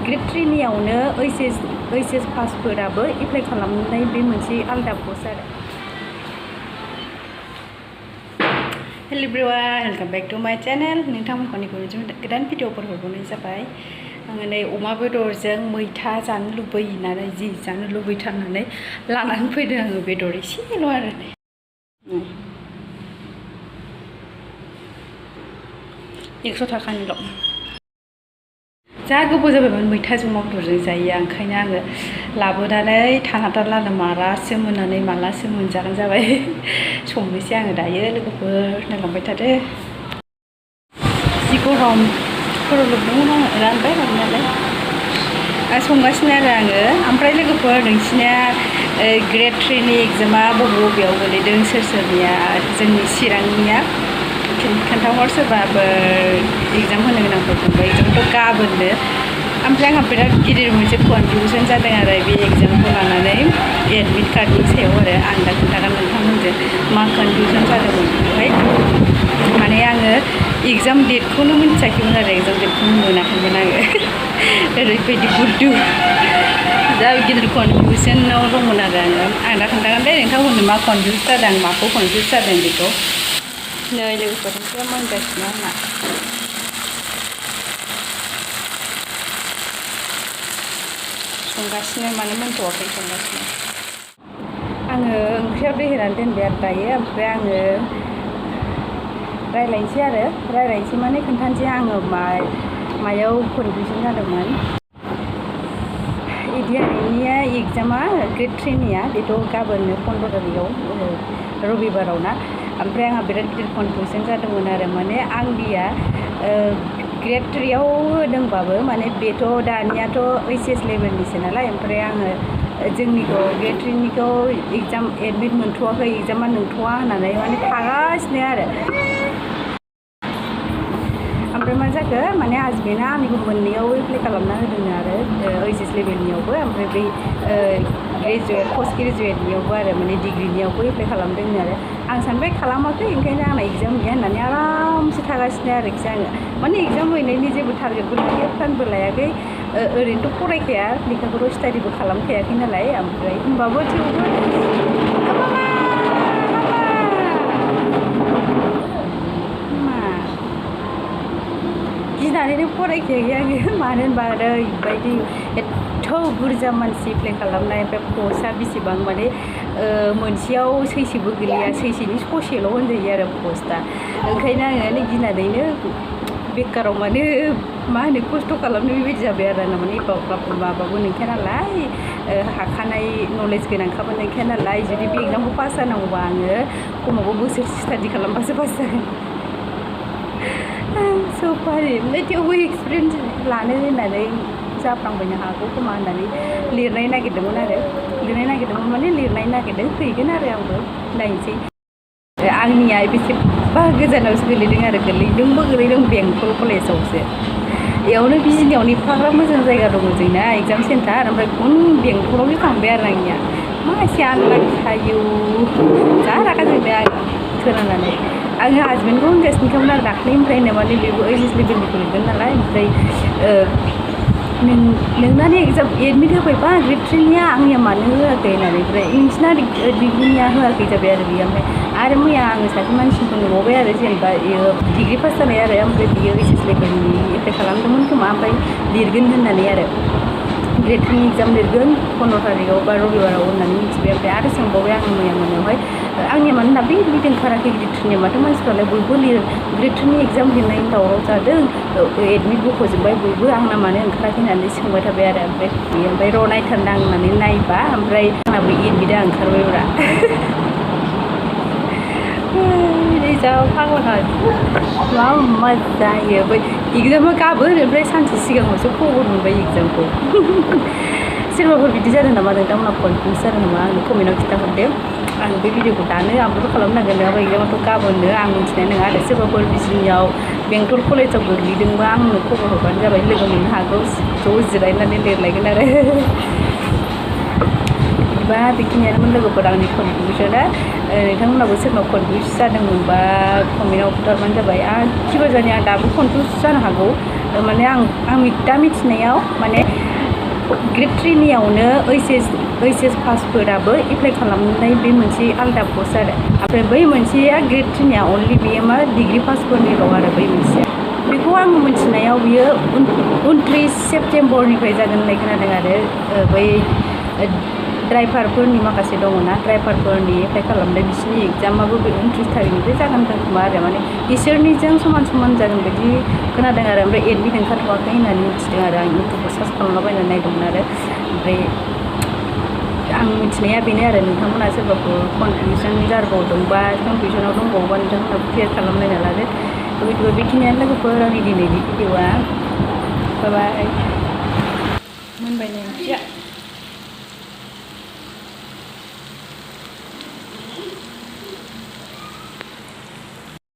Grade 3नियावनो ओइस S पासफोराबो apply खालामनाय बे मोनसे आलदा पस्ट आरो। हेल' एभ्रिवान, वेलकाम बेक टू माय चेनेल। नोंथांमोनखौ गोदान भिडिअफोर हरबावनाय जाबाय। आङो नै अमा बेदरजों मैथा जानो लुबैनानै जानो लुबैथारनानै लानानै फैदों आङो बेदर एसेल' आरो 100 थाखानिल'। जा गोबाव जाबायमोन मैथाजों अमा बेदरजों जायो, ओंखायनो आङो लाबोनानै थानादारलानो मालासो मोननानै मालासो मोनजागोन जाबाय। संनोसै आङो दायो, लोगोफोर नायलांबाय थादो। जि गरम खर' लोबदोंमोन आङो, रानबाय राननायालाय। आं संगासिनो आरो आङो। ओमफ्राय लोगोफोर, नोंसिनिया ग्रेड 3नि एग्जामा बबेयाव गोलैदों, सोर सोरनिया? जोंनि चिरांनिया खोन्थाहर सोरबाफोर एग्जाम होनो गोनांफोर दंबा। एग्जामथ' गाबोननो। ओमफ्राय आंहा बिराद गिदिर मोनसे कनफिउजन जादों आरो बे एग्जामखौ लानानै, एडमिट कार्डनि सायाव आरो। आं दा खोन्थागोन नोंथांमोनजों मा कनफिउजन जादोंमोन बेखौहाय। माने आङो एग्जाम डेटखौनो मिन्थियाखैमोन आरो, एग्जाम डेटखौनो मोनाखैमोन आङो। ओरैबायदि बुद्धु, जा गिदिर कनफिउजनाव दंमोन आरो आङो। आं दा खोन्थागोन दे नोंथांमोननो मा कनफिउज जादों, माखौ कनफिउज जादों बेखौ। नै लोगोफोर, ओंख्रिया मोनगासिनो आंना। संगासिनो, माने मोनथ'वाखै, संगासिनो। आङो ओंख्रियाव दै होनानै दोनबाय आरो दायो। ओमफ्राय आङो रायलायनोसै माने खोन्थानोसै आङो मायाव कनफिउजन जादोंमोन। ADREनिया एग्जामा ग्रेड 3निया, बेथ' गाबोननो 15 तारिखआव रबिबाराव ना। ओमफ्राय आंहा बिराद गिदिर कनफिउजन जादोंमोन आरो, माने आंनिया ग्रेड 3आव होदोंबाबो माने बेथ' दानियाथ' OHS लेभेलनिसो नालाय। ओमफ्राय आङो जोंनिखौ ग्रेड 3निखौ एग्जाम एडमिट मोनथ'वाखै, एग्जामा नंथ'वा होननानै माने थागासिनो आरो। ओमफ्राय मा जाखो, माने हासबेन्डआ आंनिखौ मोननैयाव एप्लाइ खालामना होदों आरो, OHS लेभेलनियावबो ओमफ्राय बै पस्ट ग्रेजुवेटनियावबो आरो, माने डिग्रिनियावबो एप्लाइ खालामदों आरो। आं सानबाय खालामाखै, ओंखायनो आंना एग्जाम गैया होननानै आरामसे थागासिनो आरोखि आङो। माने एग्जाम हैनायनि जेबो टारगेटबो लायाखै, प्लानबो लायाखै, ओरैनोथ' फरायखाया, लेखाखौथ' स्टाडिबो खालामखायाखै नालाय। ओमफ्राय होमबाबो थेवबो गिनानैनो फरायखायाखै आङो। मानो होनबा ओरैबायदि एथ' बुरजा मानसि एप्लाइ खालामनाय, ओमफ्राय पस्टआ बेसेबां, माने मोनसेयाव सैसेबो गोलैया, सैसेनि ससेल' होनजायो आरो पस्टआ। ओंखायनो आङो गिनानैनो बेकाराव माने मा होनो खस्थ' खालामनो बेबायदि जाबाय आरो आंना। माने माबाबो नंखाया नालाय, हाखानाय नलेज गोनांखाबो नंखाया नालाय। जुदि बे एग्जामखौ पास जानांगौबा आङो खमावबो बोसोरसे स्टाडि खालामबासो पास जागोन। सफारि, ओमफ्राय थेवबो एक्सपिरियेन्स लानो होननानै जाफ्लांबायनो हागौ खोमा होननानै लिरनाय नागिरदोंमोन माने लिरनाय नागिरदों। हैगोन आरो आंबो, नायनोसै। आंनिया बेसेबा गोजानावसो गोलैदों आरो, गोलैदों बेंटल कलेजावसो। बेयावनो बिजिनियावनो एफाग्राब मोजां जायगा दङ जोंना एग्जाम सेन्टार, ओमफ्राय बेंटलावसो थांबाय आरो आंनिया। मा एसे आनलाखि थायो, जा रागा जोंदों आं खोनानानै। आङो हासबेन्डखौ होनगासिनोखामोन आरो दाख्लैनिफ्रायनो, माने बेबो OHS लेभेलनिखौ लिरगोन नालाय। ओमफ्राय नोंनानो एग्जाम एडमिट होबायबा ग्रेड 3निया, आंनिया मानो होआखै होननानै। ओमफ्राय नोंसिना डिग्रिनिया होआखै जाबाय आरो बियो। ओमफ्राय आरो मैया आङो सासे मानसिखौ नुबावबाय आरो, जेनेबा डिग्रि पास जानाय आरो, ओमफ्राय बियो OHS लेभेलनि एप्लाइ खालामदोंमोन खोमा, ओमफ्राय लिरगोन होननानै आरो ग्रेड 3नि एग्जाम लिरगोन 15 तारिखआव बा रबिबाराव होननानै मिथिबाय। ओमफ्राय आरो सोंबावबाय आङो मैया मोनायावहाय, आंनिया मानो दाबो एडमिट ओंखाराखै ग्रेड 3निया, माथो मानसिफ्रालाय बयबो ग्रेड 3नि एग्जाम लिरनायनि दावराव जादों, एडमिट बख'जोब्बाय बयबो, आंना मानो ओंखाराखै होननानै सोंबाय थाबाय आरो। ओमफ्राय र' नायथारनां होननानै नायबा, ओमफ्राय आंनाबो एडमिटआ ओंखारबायब्रा। जा फाग्ला, मा जायो बै एग्जामा गाबोन, ओमफ्राय सानसे सिगाङावसो खबर मोनबाय एग्जामखौ। सोरबाफोर बिदि जादों नामा, नोंथांमोना कनफिउज जादों नामा? आंनो कमेन्टआव खिन्थाहरदो। आं बे भिडिअखौ दानो आपल'ड खालामनांगोन, नङाबा एग्जामाथ' गाबोननो, आं मिथिनाय नङा आरो। सोरबाफोर बिजिनियाव बेंटल कलेजाव गोग्लैदोंबा आंनो खबर हरबानो जाबाय, लोगो मोननो हागौ, ज' जिरायनानै लिरलायगोन आरो। बिदिबा बेखिनियानोमोन लोगोफोर आंनि कनफिउसना। नोंथांमोनाबो सोरनाव कनफिउज जादोंमोनबा कमेन्टआव खिन्थाहरबानो जाबाय। आं किबा जानि आं दाबो कनफिउज जानो हागौ, माने आं दा मिथिनायाव माने ग्रेड 3नियावनो ओइस एस पासफोराबो एप्लाइ खालामनाय बे मोनसे आलदा पस्ट आरो ओमफ्राय बै मोनसेया ग्रेड 3निया अनलि बेयो मा डिग्रि पासफोरनिल' आरो बै मोनसेया बेखौ आं मिथिनायाव बियो 29 सेप्तेम्बरनिफ्राय जागोन होननाय खोनादों आरो बै ड्राइभारफोरनि माखासे दङना ड्राइभारफोरनि एप्लाइ खालामनाय बिसोरनि एग्जामाबो बे 29 थारिखनिफ्राय जागोन खोमा आरो माने इसोरनिजों समान जागोन बायदि खोनादों आरो ओमफ्राय एडमिट ओंखारथ'वाखै होननानै मिथिदों आरो आं इउटुबाव सार्च खालामलाबायनानै नायदोंमोन आरो ओमफ्राय आं मिथिनाया बेनो आरो नोंथांमोना सोरबाफोर कनफिउसन जाबावदोंबा कनफिउसनाव दंबावोबा नोंथांमोना क्लियार खालामलायना लादो बेखिनियानो लोगोफोर आंनि दिनैनि भिडिअ'आ बाय बाय